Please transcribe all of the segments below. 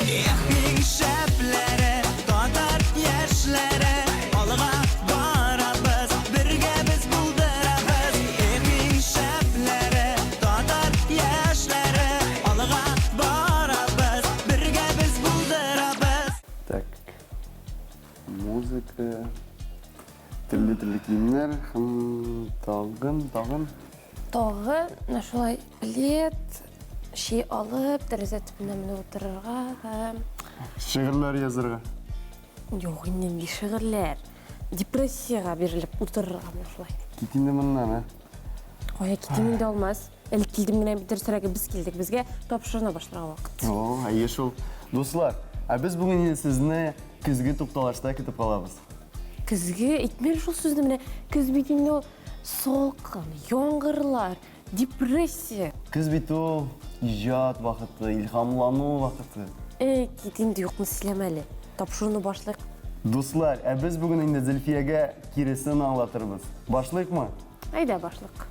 Эх, иң шәпләре, татар яшьләре, алга барабыз, бергә без булдырабыз. Эх, иң шәпләре, татар яшьләре, алга барабыз, бергә без булдырабыз. Так. Музыка, төрле-төрле киемнәр һәм тагын, тагын. Тагы менә шулай плед, чәй алып, тәрәзә төбенә менеп утырырга һәм... Шигырьләр язырга. Юк, инде нинди шигырьләр. Депрессиягә бирелеп утырырга менә шулай. Кит инде моннан, а. Кая китим инде, Алмаз? Әле килдем генә бит, дөресрәге без килдек. Безгә тапшырына башларга вакыт. О, әйе шул. Дуслар, ә без бүген инде сезне көзге тукталышта көтеп калабыз. Көзге, әйтмә әле шул сүзне менә. Көз бит инде ул салкын, яңгырлар, депрессия. Көз бит ул иҗат вакыты, илһамлану вакыты. Эй, кит инде, юкны сөйләмә әле. Тапшыруны башлыйк. Дуслар, ә без бүген инде Зөлфиягә киресен аңлатырбыз. Башлыйкмы? Әйдә, башлык.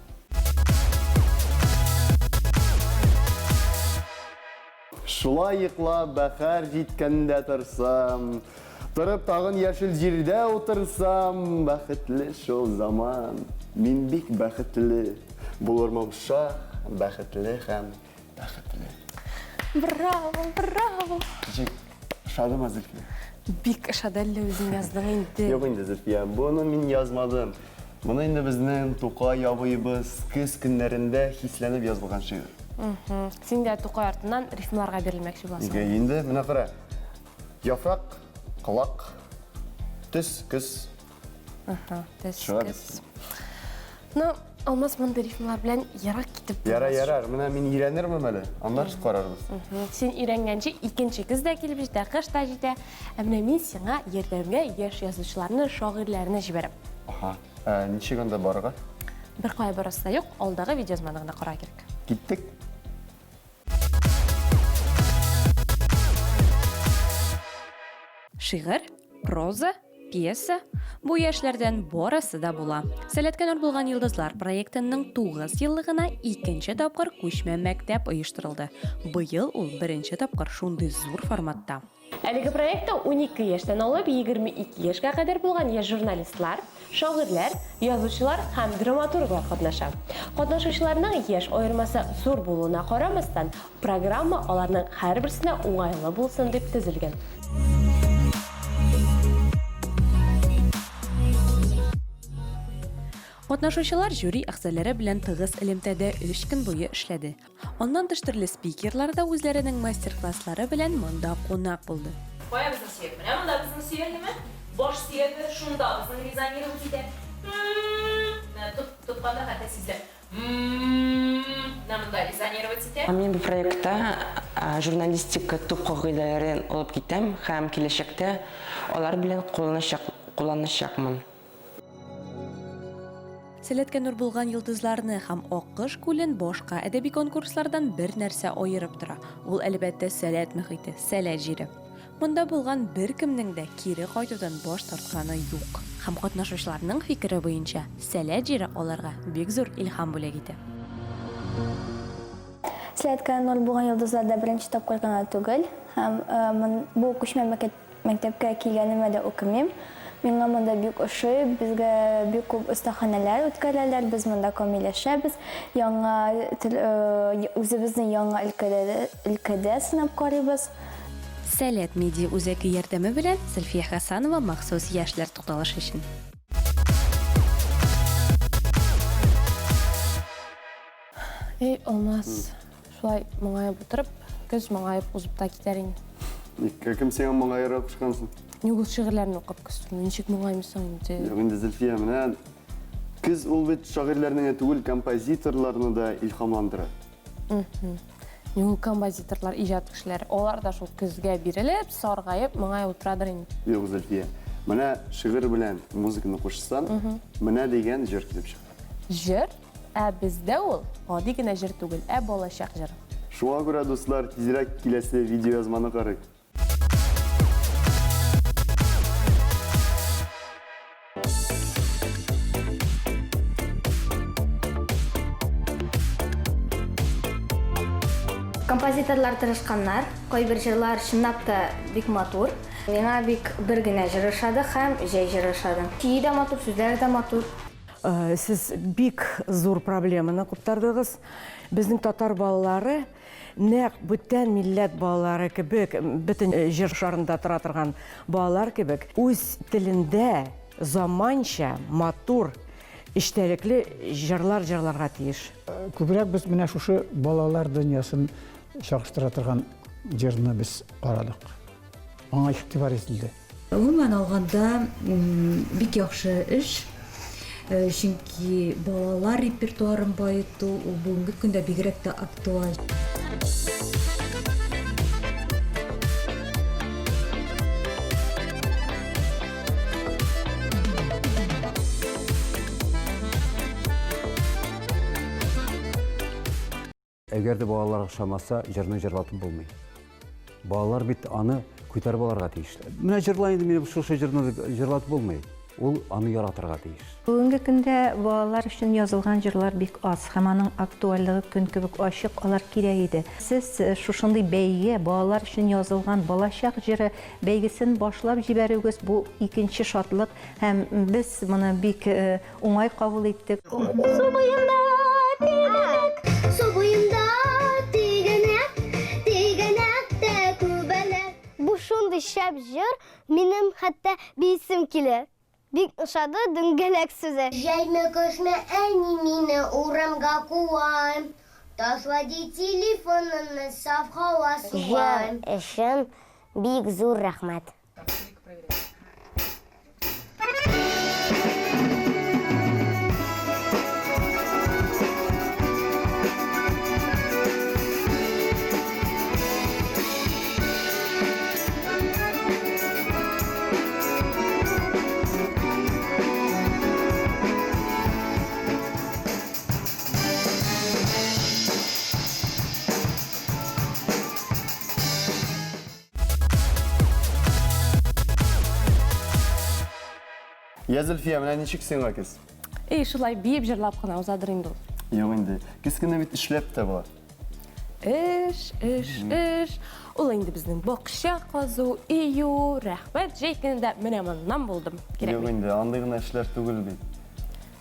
Шулай йоклап, бәхәр җиткәндә торсам, Торып тагын яшел җирдә утырсам, Бәхетле шул заман, мин бик бәхетле, Булырмын шаһ, бәхетле һәм бәхетле. Браво, браво! Ничек, ошадымы, Зөлфия? Бик ошады, әллә үзең яздың инде? Юк инде, Зөлфия, моны мин язмадым. Моны инде безнең Тукай абыебыз көз көннәрендә хисләнеп язылган шигырь. Син дә Тукай артыннан рифмаларга бирелмәкче буласың. Нигә инде? Менә кара. Яфрак, колак, төс, көз. Аһа, төс, Чыга көз. бит. Ну, Алмаз мондый рифмалар белән ерак китеп булмас. Ярар, ярар, менә мин өйрәнермен әле, аннары карарбыз. Син өйрәнгәнче икенче көз дә килеп җитә, кыш та җитә. Ә менә мин сиңа ярдәмгә яшь язучыларны, шагыйрьләрне җибәрәм. Аһа. Ә ничек анда барырга? Беркая барасы да юк, алдагы видеоязманы гына карарга кирәк. Киттек. Шигырь, проза, пьеса бу яшьләрдән барысы да була. Сәләткә нур булган йолдызлар проектының 9 еллыгына икенче тапкыр күчмә мәктәп оештырылды. Быел ул беренче тапкыр шундый зур форматта. Әлеге проектта 12 яшьтән алып 22 яшькә кадәр булган яшь журналистлар, шагыйрьләр, язучылар һәм драматурглар катнаша. Катнашучыларның яшь аермасы зур булуына карамастан, программа аларның һәрберсенә уңайлы булсын дип төзелгән. Катнашучылар жюри әгъзалары белән тыгыз элемтәдә өч көн буе эшләде. Аннан тыш төрле спикерлар да үзләренең мастер-класслары белән монда кунак булды. Кая безнең сөяк? Менә монда безнең сөяк, әйеме? Баш сөяге шунда безнең резонировать итә. Менә тотканда хәтта сизелә. Менә монда резонировать итә. Мин бу проектта журналистика төп кагыйдәләрен алып китәм һәм киләчәктә алар белән кулланачакмын. Сәләткә нур булган йолдызларны һәм Аккош күлен башка әдәби конкурслардан бер нәрсә аерып тора. Ул, әлбәттә, сәләт мөхите, сәләт җире. Монда булган беркемнең дә кире кайтудан баш тартканы юк. Һәм катнашучыларның фикере буенча, сәләт җире аларга бик зур илһам бүләк итә. Сәләткә нур булган йолдызларда беренче тапкыр гына түгел. Һәм бу күчмә Мәктәпкә килгәнемә дә үкенмим. Миңа монда бик ошый, безгә бик күп остаханәләр үткәрәләр, без монда камилләшәбез, яңа үзебезне яңа өлкәдә өлкәдә сынап карыйбыз. Сәләт медиа үзәге ярдәме белән Зөлфия Хәсәнова махсус яшьләр тукталышы өчен. Эй, Алмаз, шулай моңаеп утырып, көз моңаеп узып та китәр инде. Никә кем сиңа моңаерга кушкан соң? Юк, ул шигырьләрне укып көз түгел, ничек моңаймыйсың инде? Юк инде, Зөлфия, менә көз ул бит шагыйрьләрне генә түгел, композиторларны да илһамландыра. Юк, ул композиторлар, иҗат кешеләре, алар да шул көзгә бирелеп, саргаеп, моңаеп утырадыр инде. Юк, Зөлфия, менә шигырь белән музыканы кушсаң, менә дигән җыр килеп чыга. Җыр? Ә бездә ул гади генә җыр түгел, ә балачак җыры. Шуңа күрә, дуслар, тизрәк киләсе видеоязманы карыйк. Композиторлар тырышканнар, кайбер җырлар чынлап та бик матур. Миңа бик бер генә җыр ошады һәм Җәй җыры ошады. Көе дә матур, сүзләре дә матур. Сез бик зур проблеманы куптардыгыз. Безнең татар балалары нәкъ бүтән милләт балалары кебек, бөтен җир шарында тора торган балалар кебек, үз телендә заманча, матур, эчтәлекле җырлар җырларга тиеш. Күбрәк без менә шушы балалар дөньясын чагыштыра торган җырны без карадык. Аңа игътибар ителде. Гомумән алганда, бик яхшы эш, чөнки балалар репертуарын баету ул бүгенге көндә бигрәк тә актуаль. Әгәр дә балалар ошамаса, җырны җырлатып булмый. Балалар бит аны күтәреп алырга тиеш. Менә җырла инде минем шушы җырны дип җырлатып булмый. Ул аны яратырга тиеш. Бүгенге көндә балалар өчен язылган җырлар бик аз һәм аның актуальлыгы көн кебек ачык, алар кирәк иде. Сез шушындый бәйге, балалар өчен язылган Балачак җыры бәйгесен башлап җибәрүегез, бу икенче шатлык һәм без моны бик Уңай кабул иттек. Су буенда тигәнәк, су буенда тигәнәк, тигәнәк тә күбәләк. Бу шундый шәп җыр, минем хәтта биисем килә. Бик ошады дүңгәләк сүзе. Җәйме көзме әни мине урамга куа, Ташла ди телефоныңны, саф һава сула. Җыр өчен бик зур рәхмәт. Я, Зөлфия, менә ничек сиңа көз? Эй, шулай биеп җырлап кына узадыр инде ул. Юк инде. Көз көне бит эшләп тә була. Эш, эш, эш. Ул инде безнең бакча казу, ию, рәхмәт, җәй көнендә менә моннан булдым. Кирәкми. Юк инде, андый гына эшләр түгел бит.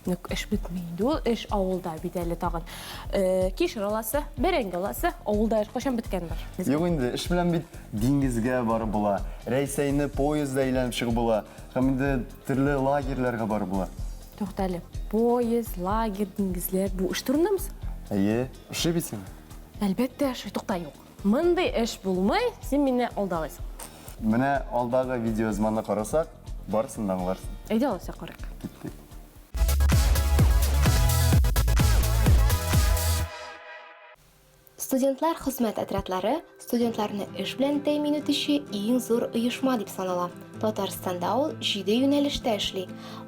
Юк, эш бетми инде ул, эш авылда бит әле тагын. Э, кишер аласы, бәрәңге аласы, авылда эш кайчан беткән бар? Юк инде, эш белән бит диңгезгә барып була, Рәйсәйне поездда әйләнеп чыгып була, һәм инде төрле лагерьләргә барып була. Тукта әле, поезд, лагерь, диңгезләр, бу эш турындамы соң? Әйе, ошый бит сиңа. Әлбәттә, ошый. Тукта, юк. Мондый эш булмый, син мине алдалыйсың. Менә алдагы видеоязманы карасак, барысын да аңларсың. Әйдә алайса карыйк. Киттек. Студентлар хезмәт отрядлары студентларны эш белән тәэмин итүче иң зур оешма дип санала. Татарстанда ул җиде юнәлештә эшли.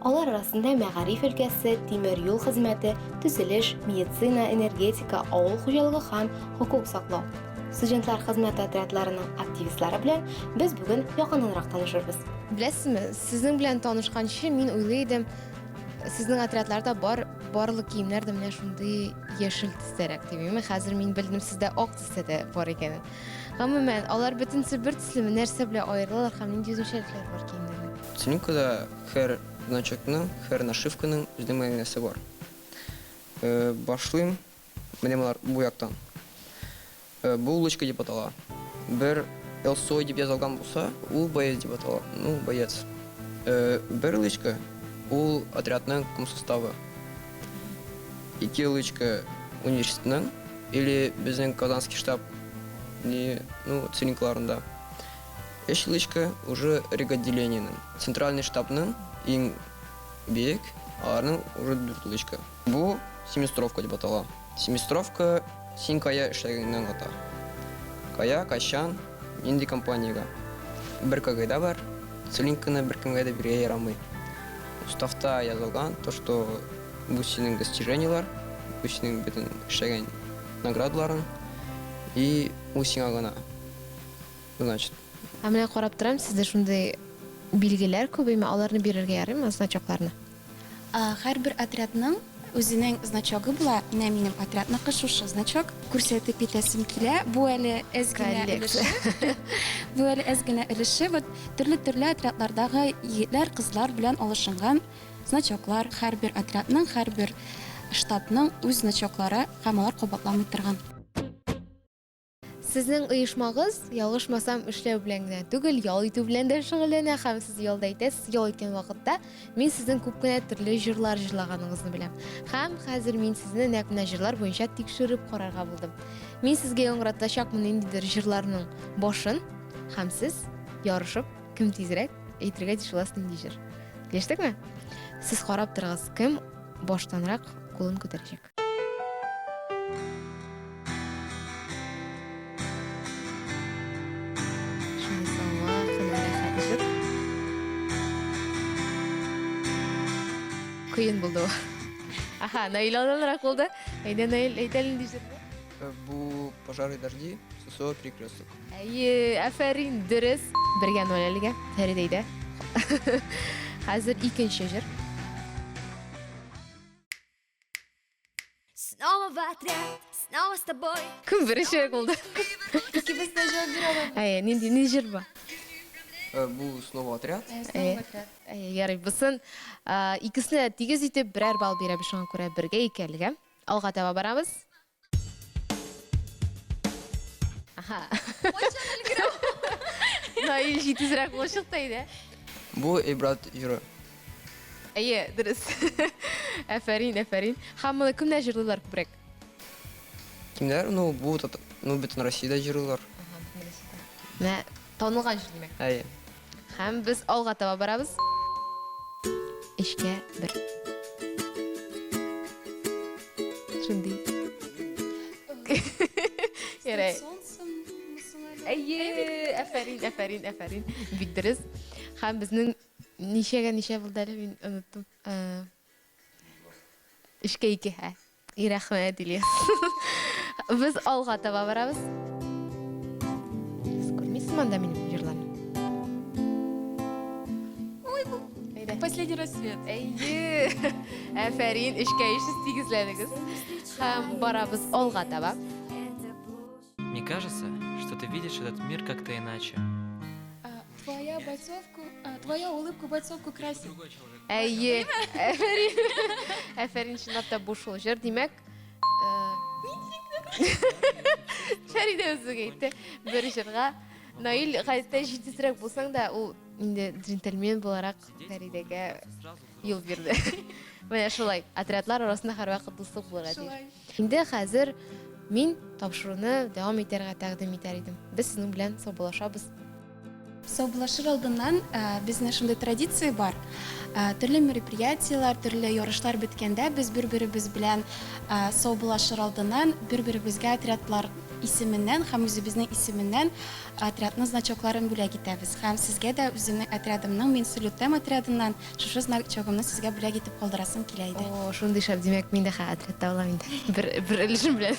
Алар арасында мәгариф өлкәсе, тимер юл хезмәте, төзелеш, медицина, энергетика, авыл хуҗалыгы һәм хокук саклау. Студентлар хезмәт отрядларының активистлары белән без бүген якыннанрак танышырбыз. Беләсезме, сезнең белән танышканчы мин уйлый идем, Сезнең отрядларда бар барлык киемнәр дә менә шундый яшел төстәрәк дип. Әмма хәзер мин белдем, сездә ак төстә дә бар икәнен. Гомумән, алар бөтенесе бер төслеме, нәрсә белән аерылалар һәм нинди үзенчәлекләр бар киемнәрнең? Цинкада һәр значокның, һәр нашивканың үзенең мәгънәсе бар. Э, башлыйм менә болар бу яктан. Э, бу лучка дип атала. Бер Элсой дип язылган булса, ул боец дип атала. Ну, боец. Э, бер лычка ул отрядның комсоставы. Ике лычка университетның или безнең Казанский штаб не, ну, цинкларында. Өч лычка уже реготделениенең. Центральный штабның иң биек, аларның уже дүрт лычка. Бу семестровка дип атала. Семестровка син кая эшләгәнеңне аңлата. Кая, кайчан, нинди компаниягә. Бер кагыйдә бар, целинканы беркемгә дә бирергә ярамый. Уставта язылган то, что бу синең достижениелар, бу синең бөтен эшләгән наградаларың, и ул сиңа гына. Значит. Ә менә карап торам, сездә шундый билгеләр күбәйме, аларны бирергә ярыймы, значокларны? Һәрбер отрядның үзенең значогы була. Менә минем отрядныкы шушы значок. Күрсәтеп китәсем килә. Бу әле әз генә өлеше. Бу әле әз генә өлеше. Вот төрле-төрле отрядлардагы егетләр, кызлар белән алышынган значоклар. Һәрбер отрядның, һәрбер штабның үз значоклары һәм алар кабатланмый торган. Сезнең оешмагыз, ялгышмасам, эшләү белән генә түгел, ял итү белән дә шөгыльләнә һәм сез ялда итәсез. Ял иткән вакытта мин сезнең күп кенә төрле җырлар җырлаганыгызны беләм. Һәм хәзер мин сезне нәкъ менә җырлар буенча тикшереп карарга булдым. Мин сезгә яңгыратачакмын ниндидер җырларның башын һәм сез ярышып, кем тизрәк әйтергә тиеш буласыз нинди җыр. Килештекме? Сез карап торыгыз, кем баштанрак кулын күтәрәчәк. Кыен булды бу. Аха, Наил алданрак булды. Әйдә, Наил, әйт әле нинди җыр бу? Э, бу Пожары дожди, Сусо перекресток. Әйе, афәрин, дөрес. Бергә ноль әлегә. Фәридә әйдә. Хәзер икенче җыр. Снова в отряд, снова с тобой. Кем беренчерәк булды? Икебез дә җавап бирә алабыз. Әйе, нинди ни җыр бу? Э, бу снова отряд. Әйе. Әйе, ярый, бусын икесенә тигез итеп берәр балл бирәбез, шуңа күрә бергә икәлгә. Алга таба барабыз. Аха. Наил җитезрәк булып чыкты әйдә. Бу Эй, брат җыры. Әйе, дөрес. Афәрин, афәрин. Һәм моны кемнәр җырлыйлар күбрәк? Кемнәр? Ну, бу ну, бөтен Россиядә җырлыйлар. Менә танылган җыр димәк. Әйе. Һәм без алга таба барабыз. Өчкә бер. Шундый. Ярай. Әйе, афәрин, афәрин, афәрин. Бик дөрес. Һәм безнең ничәгә ничә булды әле, мин оныттым. Э, Өчкә ике, һә. И рәхмәт, Ильяс. Без алга таба барабыз. Сез күрмисезме анда минем җырларны? Ой, бу Последний рассвет. Әйе. Афәрин, өчкә өч сез тигезләдегез. Һәм барабыз алга таба. Мне кажется, что ты видишь этот мир как-то иначе. Твоя бойцовку, твоя улыбку бойцовку красит. Әйе. Афәрин. Афәрин, чынлап та бу шул җыр. Димәк, Фәридә үзе әйтте. Бер җырга Наил гадәттә җитезрәк булсаң да, ул инде джентльмен буларак Фәридәгә юл бирде. Менә шулай, отрядлар арасында һәрвакыт дуслык булырга тиеш. Инде хәзер мин тапшыруны дәвам итәргә тәкъдим итәр идем. Без сезнең белән саубуллашабыз. Саубуллашыр алдыннан безнең шундый традиция бар. Төрле мероприятиеләр, төрле ярышлар беткәндә без бер-беребез белән саубуллашыр алдыннан бер-беребезгә отрядлар исеменнән һәм үзебезнең исеменнән отрядның значокларын бүләк итәбез. Һәм сезгә дә үземнең отрядымның, мин Сөлүтәм отрядыннан Шушы значогымны сезгә бүләк итеп калдырасым килә иде. О, шундый шәп, димәк, мин дә хәзер отрядта булам инде. Бер, бер өлешем белән.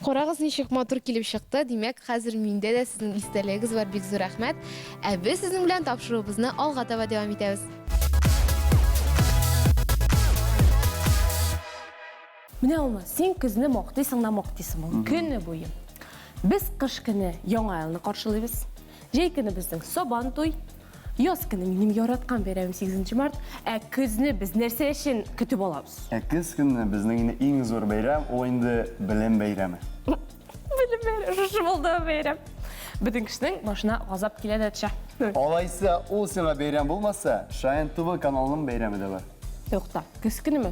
Карагыз, ничек матур килеп чыкты. Димәк, хәзер миндә дә сезнең истәлегегез бар. Бик зур рәхмәт. Ә без сезнең белән тапшыруыбызны алга таба дәвам итәбез. Менә Алмаз, син көзне мактыйсың да мактыйсың ул көне буе. Без кыш көне Яңа елны каршылыйбыз. Җәй көне безнең Сабан туй. Яз көне минем яраткан бәйрәмем 8 март. Ә көзне без нәрсә өчен көтеп алабыз? Ә көз көне безнең инде иң зур бәйрәм, ул инде белем бәйрәме. Белем бәйрәме, шушы булды бәйрәм. Бөтен кешенең башына газап килә дә төшә. Алайса, ул сиңа бәйрәм булмаса, Шаян ТВ каналының бәйрәме дә бар. Тукта, көз көнеме?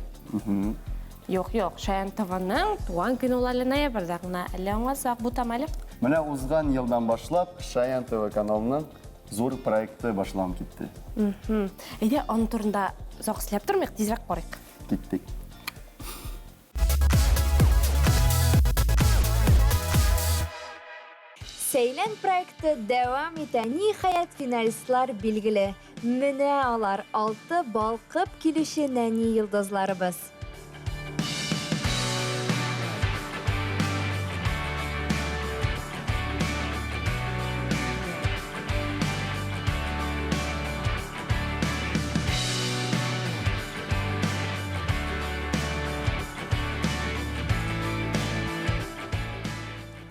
Юк, юк, Шаян ТВның туган көне ул әле ноябрьдә гына. Әллә аңласак, бутам әле. Менә узган елдан башлап Шаян ТВ каналының зур проекты башланып китте. Әйдә, аның турында озак сөйләп тормыйк, тизрәк карыйк. Киттек. Сәйлән проекты дәвам итә. Ниһаять, финалистлар билгеле. Менә алар, алты балкып килүче нәни йолдызларыбыз.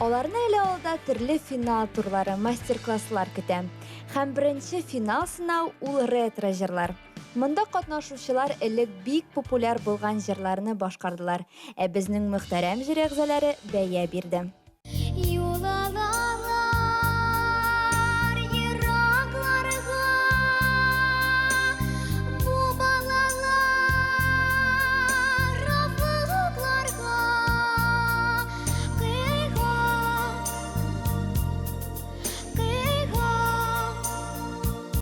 Аларны әле алда төрле финал турлары, мастер-класслар көтә. Һәм беренче финал сынау ул ретро җырлар. Монда катнашучылар элек бик популяр булган җырларны башкардылар, ә безнең мөхтәрәм жюри әгъзалары бәя бирде. Юл алалар еракларга, бу балалар офыкларга, кыйгак, кыйгак.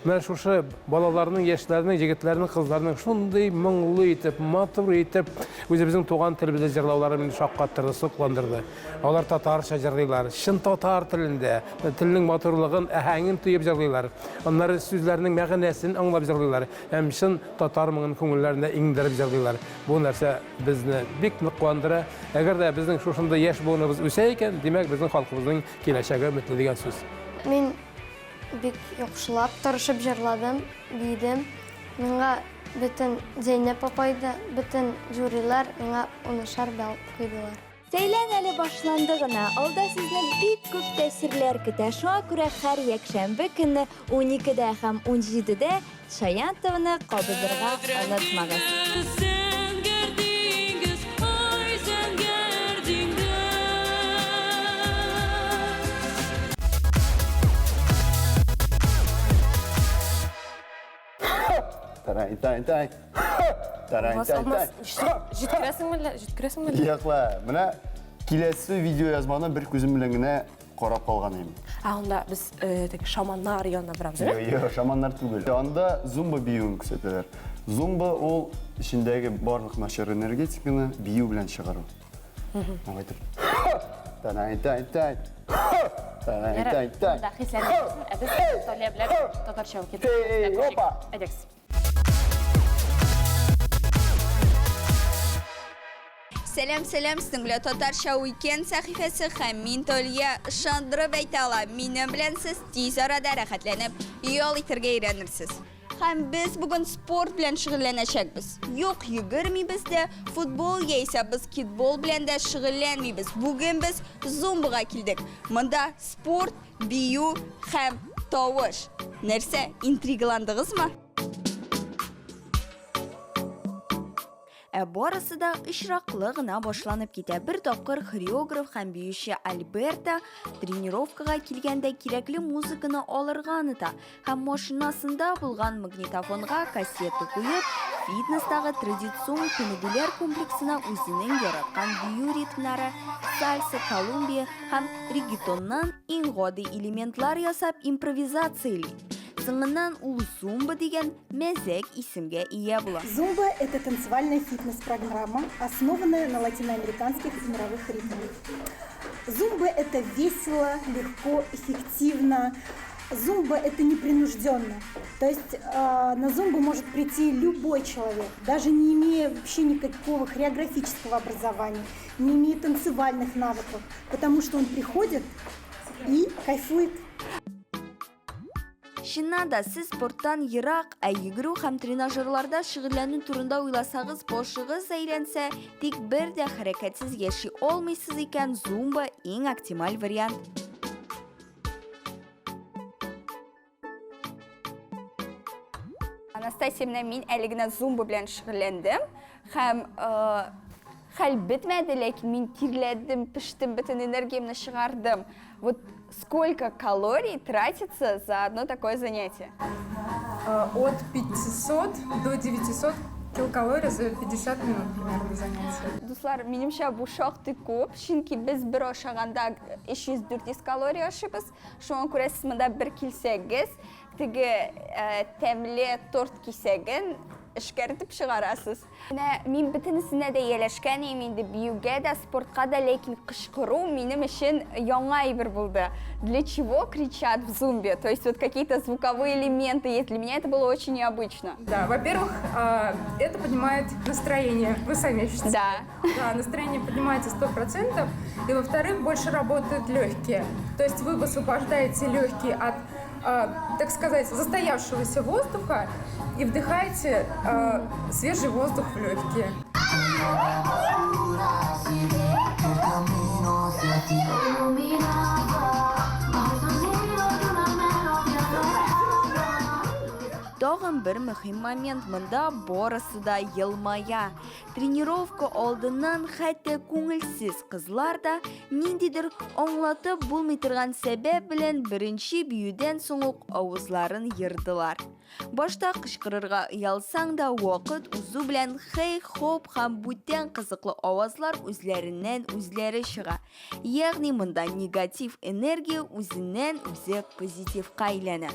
Менә шушы балаларның, яшьләрнең, егетләрнең, кызларның шундый моңлы итеп, матур итеп үзебезнең туган телебездә җырлаулары мине шаккаттырды, сокландырды. Алар татарча җырлыйлар, чын татар телендә, телнең матурлыгын, аһәңен тоеп җырлыйлар. Аннары сүзләрнең мәгънәсен аңлап җырлыйлар һәм чын татар моңын күңелләренә иңдереп җырлыйлар. Бу нәрсә безне бик нык куандыра. Әгәр дә безнең шушындый яшь буыныбыз үсә икән, димәк, безнең халкыбызның киләчәге өметле дигән сүз. Мин бик яхшылап, тырышып җырладым, биедем. Миңа бөтен Зәйнәп апай да, бөтен жюрилар миңа унышар балл куйдылар. Сәйлән әле башланды гына, алда сезне бик күп тәэсирләр көтә. Шуңа күрә һәр якшәмбе көнне уникедә һәм унҗидедә Чаян ТВны кабызырга онытмагыз. Зәңгәр диңгез, ай зәңгәр диңгез. Тарай, тай, тай. Тарай, тай, тай. Җиткерәсеңме әллә? Җиткерәсеңме әллә? Юк ла, менә киләсе видеоязманы бер күзем белән генә карап калган идем. Ә анда без э, теге шаманнар янына барабыз, әйе? Юк, юк, шаманнар түгел. Анда зумба биюен күрсәтәләр. Зумба ул эчендәге барлык начар энергетиканы бию белән чыгару. Алай итеп. Тарай, тай, тай. Тарай, тай, тай. Монда хисләнәсең, ә без Талия белән татарча укыйбыз. Эй, опа! Әйдәгез. Сәлам, сәлам, сезнең белән Татарча Уикенд сәхифәсе һәм мин Толия. Ышандырып әйтә алам, минем белән сез тиз арада рәхәтләнеп ял итәргә өйрәнерсез. Һәм без бүген спорт белән шөгыльләнәчәкбез. Юк, йөгермибез дә, футбол яисә баскетбол белән дә шөгыльләнмибез. Бүген без зумбага килдек. Монда спорт, бию һәм тавыш. Нәрсә, интригаландыгызмы? Ә барысы да очраклы гына башланып китә. Бер тапкыр хореограф һәм биюче Альберта тренировкага килгәндә кирәкле музыканы алырга оныта һәм машинасында булган магнитофонга кассета куеп, фитнестагы традицион күнегүләр комплексына үзенең яраткан бию ритмнары, сальса, колумбия һәм реггетоннан иң гади элементлар ясап импровизацияли. Соңыннан ул зумба дигән мәзәк исемгә ия була. Зумба – это танцевальная фитнес-программа, основанная на латиноамериканских и мировых ритмах. Зумба – это весело, легко, эффективно. Зумба – это непринужденно. То есть на зумбу может прийти любой человек, даже не имея вообще никакого хореографического образования, не имея танцевальных навыков, потому что он приходит и кайфует. Чыннан да, сез спорттан ерак, ә йөгерү һәм тренажерларда шөгыльләнү турында уйласагыз, башыгыз әйләнсә, тик бер дә хәрәкәтсез яши алмыйсыз икән, зумба иң оптималь вариант. Анастасия, менә мин әле генә зумба белән шөгыльләндем һәм хәл бетмәде, ләкин мин тирләдем, пештем, бөтен энергиямне чыгардым. Вот сколько калорий тратится за одно такое занятие? От 500 до 900 килокалорий за 50 минут примерно занятия. Дуслар, минемчә бу шактый күп, чөнки без бер ашаганда 300-400 калорий ашыйбыз. Шуңа күрә сез монда бер килсәгез, теге тәмле торт кисәген эшкәртеп чыгарасыз. Менә мин бөтенесенә дә ияләшкән идем инде, биюгә дә, спортка да, ләкин кычкыру минем өчен яңа әйбер булды. Для чего кричат в зумбе? То есть вот какие-то звуковые элементы есть. Для меня это было очень необычно. Да, во-первых, это поднимает настроение. Вы сами ощутите. Да. Да, настроение поднимается 100%. И во-вторых, больше работают легкие. То есть вы высвобождаете легкие от, так сказать, застоявшегося воздуха и вдыхаете свежий воздух в легкие. El camino hacia ti. Iluminaba bajo el sonido de una melodía lejana. Тагын бер мөһим момент, монда барысы да елмая. Тренировка алдыннан хәтта күңелсез кызлар да ниндидер аңлатып булмый торган сәбәп белән беренче биюдән соң ук авызларын ердылар. Башта кычкырырга оялсаң да, вакыт узу белән хей-хоп һәм бүтән кызыклы авазлар үзләреннән үзләре чыга. Ягъни монда негатив энергия үзеннән-үзе позитивка әйләнә.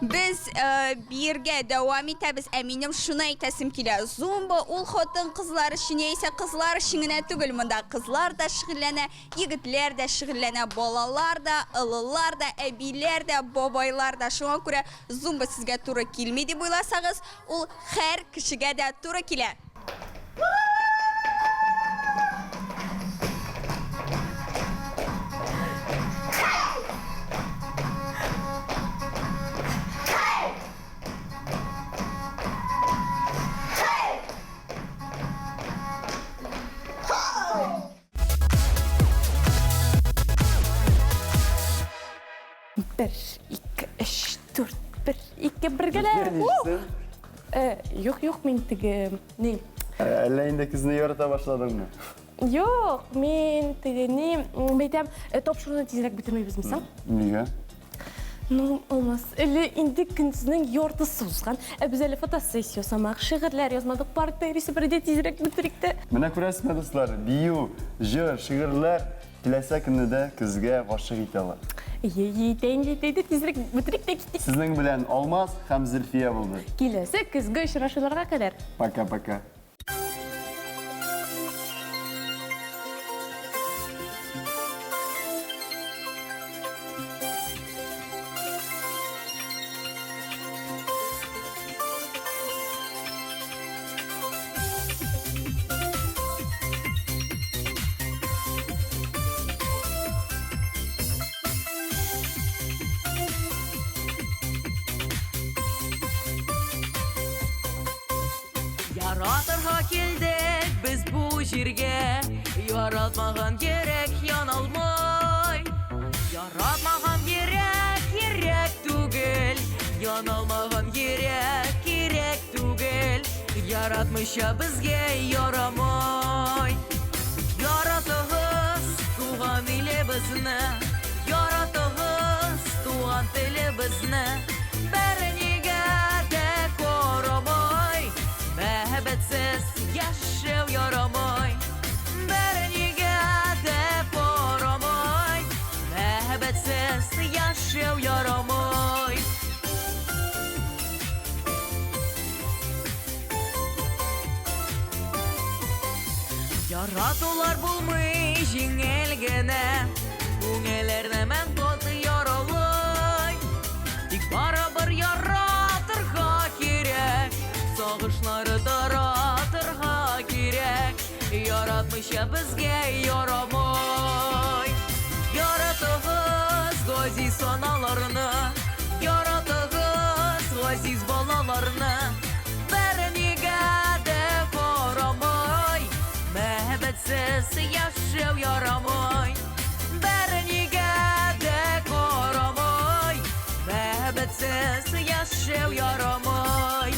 Без э, биергә дәвам итәбез. Ә минем шуны әйтәсем килә. Зумба ул хатын-кызлар өчен яисә кызлар өчен генә түгел. Монда кызлар да шөгыльләнә, Егетләр дә шөгыльләнә, балалар да, олылар да, әбиләр дә, бабайлар да. Шуңа күрә зумба сезгә туры килми дип уйласагыз, ул һәр кешегә дә туры килә. Бер, ике, өч, дүрт, бер, ике, бергәләп. Э, юк, юк, мин теге, ни. Э, әллә инде кызны ярата башладыңмы? Юк, мин теге, ни, әйтәм, э, тапшыруны тизрәк бетермибезме соң? Нигә? Ну, Алмаз, әле инде көндезнең яртысы узган. Ә без әле фотосессия ясамак, шигырьләр язмадык, паркта йөрисе бар иде, тизрәк бетерик тә. Менә күрәсезме, дуслар, бию, җыр, шигырьләр теләсә кемне дә көзгә гашыйк итә ала. Ие, итә инде, итә инде, тизрәк бетерик тә китик. Сезнең белән Алмаз һәм Зөлфия булды. Киләсе көзге очрашуларга кадәр. Пока-пока. Яратырга килдек без бу җиргә, Яратмаган йөрәк яналмай. Яратмаган йөрәк кирәк түгел, Яналмаган йөрәк кирәк түгел, Яратмыйча безгә ярамай. Яратыгыз туган илебезне, Яратыгыз туган телебезне, Бернигә дә карамай, Мәхәббәтсез яшәү ярамай. Бернигә дә карамай, Мәхәббәтсез яшәү ярамай. Яратулар булмый җиңел генә, Күңелләрне мең кат яралый. Тик барыбер яратырга кирәк, Сагышлары таратырга кирәк. Яратмыйча безгә ярамый. Яратыгыз газиз аналарны, Яратыгыз газиз балаларны. Бернигә дә карамый, Мәхәббәтсез яшәү ярамый. Бернигә дә карамый, Мәхәббәтсез яшәү ярамый.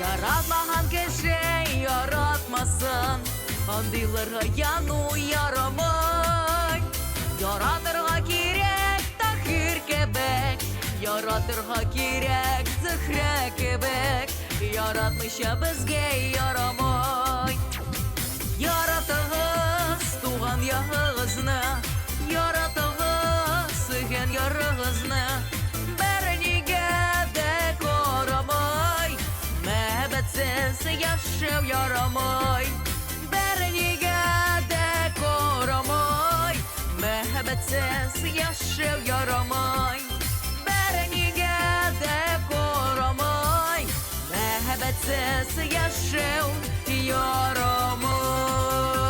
Яратмаган кеше яратмасын, Андыйларга яну ярамый. Яратырга кирәк Таһир кебек, Яратырга кирәк Зөһрә кебек, Яратмыйча безгә ярамый. Яратыгыз туган ягыгызны, Яратыгыз сөйгән ярыгызны. Бернигә дә карамый, Мәхәббәтсез яшәү ярамый. Бернигә дә Мәхәббәтсез яшәү ярамай, Бернигә дә карамай, Мәхәббәтсез яшәү ярамай.